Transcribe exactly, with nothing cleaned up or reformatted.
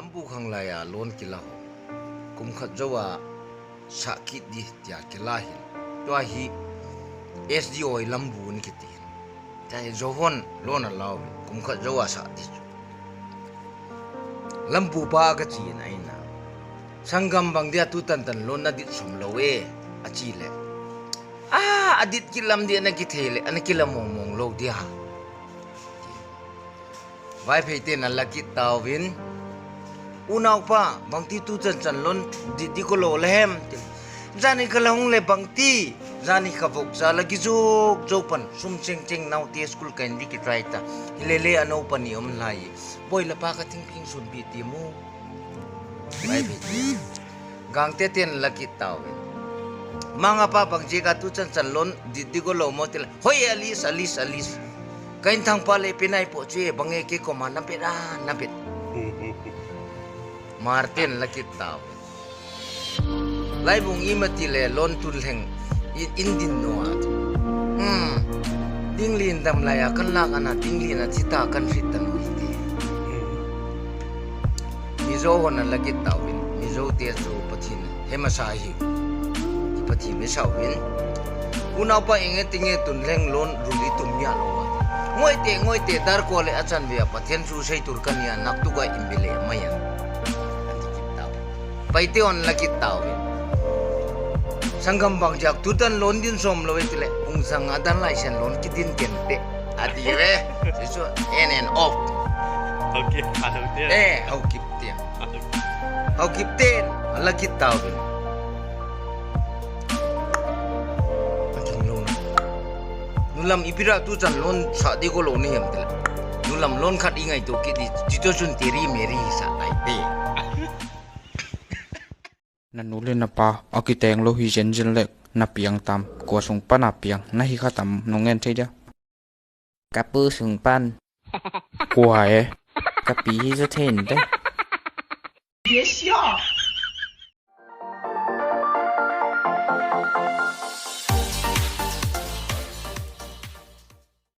Lambu khang lai a loan kila ho. Kum khat jou a sah kit di tia kila hin. Tua hi S D O hi lambu ni kiti hin. Tia hi jou hon loan a lau hin. Kum khat jou a sah di chu. Lambu pa ka chi in aina. Sanggam bang dia tu tan tan loan na dit som lo e. A chi le. A, a dit kilam di ana kithei le. Ana kilam mong mong lo dia. Vaiphei ten a la kit tauvin. Unaupa, bangti tu chan chan loan di, di ko lo le hem. Jani ka la hung le bangti. Jani ka vok cha la ki jok jok pan. Sum cheng cheng nau te school ka in di ki try ta. Hilele a nau pa ni om lai. Boi la pa ka thing phing sun pi ti mu. Vaiphei ten. Gangte ten la kit tauvin. Manga pa bang je ka tu chan chan loan di, di ko lo mo tila. Hoi Alice, Alice, Alice. Ka in thang pa le pe nai po chu e bang e ke ko ma na pe da, na pe. Martin la kit tauvin. Laibung ima ti le loan tun lheng i, in din no a. Hmm. Ding lin dam lai a kan lak ana ding lin a thi ta kan hrit ta no hi ti. Mizo hon a la kit tauvin, Mizo te chu Pathen he masa hi. Pathen me sa uvin. Unaupa inge tinge tun leng loan ruli tum nia lo. Ngoi te, ngoi te dar ko le a chan ve a Pathen chu sei tur kan nia nak tu ga in bile mai a. Pai te on la kit tauvin. Sanggam bang jak tu tan loan din som lo e ti le. Ung sang a dan lai sen loan kit din ken te. A ti ve. Chu chu en en off. Okay, a lo te. Eh, hau kip te. Hau kip te, a la kit tauvin. A king lo na. Nulam ipi ra tu chan loan sa di ko lo ni hem te le. Nulam loan khat i ngai to kit di, ti to chun teri meri sa tai te. Na nu le na pa, a kiteng lo hi jen jen le, na piang tam, kua sung pa na piang, na hi kha tam, nung ngen thei dia. Ka pu sung pan. Kua e. Ka pi hi za then te. 别笑。